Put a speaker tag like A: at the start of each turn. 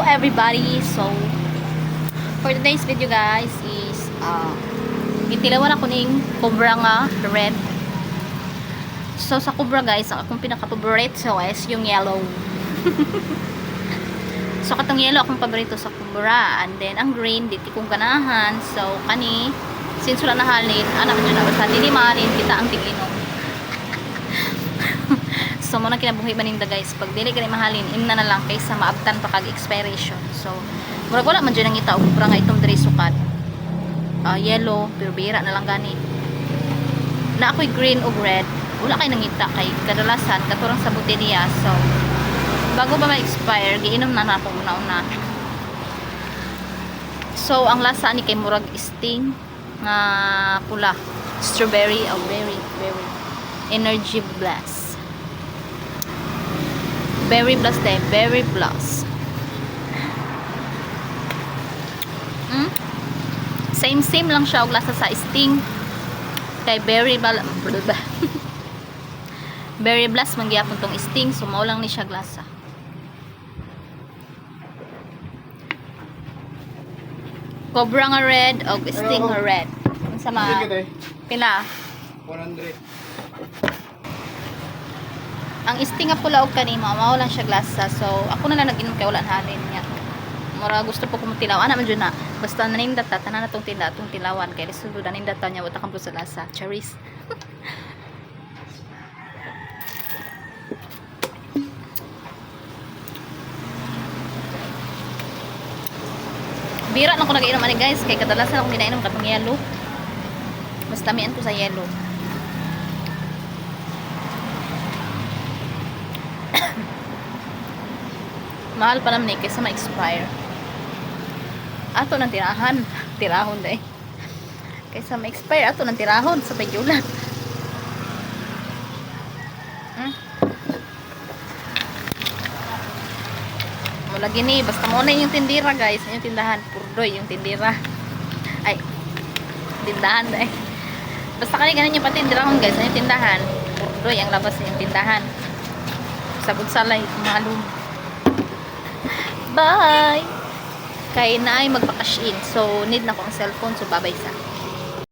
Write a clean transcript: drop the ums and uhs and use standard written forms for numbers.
A: Everybody! So, for today's video, guys, is gitilawan ako ning Cobra nga red. So sa Cobra, guys, ang akong pinaka-paborito is yung yellow. So katong yellow akong paborito sa Cobra, and then ang green di kong ganahan. So kani, since wala na halin, ana man jud na, basta dili mahalin kita ang tig-inom. So mo na kinabuhi ba ninda, guys, pag dili kani mahalin, imna na lang kaysa maabtan pa kag expiration. So murag wala man jud nangita og Cobra nga itom diri sukad. Ah, yellow pero bira na lang gani. Na ako'y green ug red, wala kay nangita kay kadalasan katurang sa botelya. So bago ba ma-expire, giinom na nako una-una. So ang lasa ni kay murag Sting nga pula, strawberry o berry, berry energy blast, berry blast day, berry blast. Same same lang siya og lasa sa Sting kay berry bal berry blast man gyapon tong Sting, so mao lang ni siya lasa. Cobra nga red og Sting nga red, unsa man?
B: Sige,
A: Pila?
B: 100.
A: Ang Sting nga pula og kani mao mao lang siya lasa. So ako na lang nag-inom kay wala na halin niya. Mura gusto po ko tilaw ana man jud na, basta naninda ta tanan na tong tila tong tilawan kay lisod naninda ta niya, wala kang sa lasa, charis. Bira lang ko nag-inom ani, guys, kay kadalasan akong ginainom katong yellow. Mas lamian ko sa yellow. Mahal pa naman eh kaysa ma-expire. Ato nang tirahan. Tirahon dai. Kaysa ma-expire, ato nang tirahon sa pagyulat. Mula gini, basta mo na yung tindira, guys, yung tindahan, purdoy yung tindira. Ay, tindahan dai. Basta kani ganin yung patindirahon, guys, yung tindahan. Purdoy ang labas ng tindahan. Sabot salay, malum. Bye! Kay na ay magpa-cash in. So, need na ko ang cellphone. So, babay sa.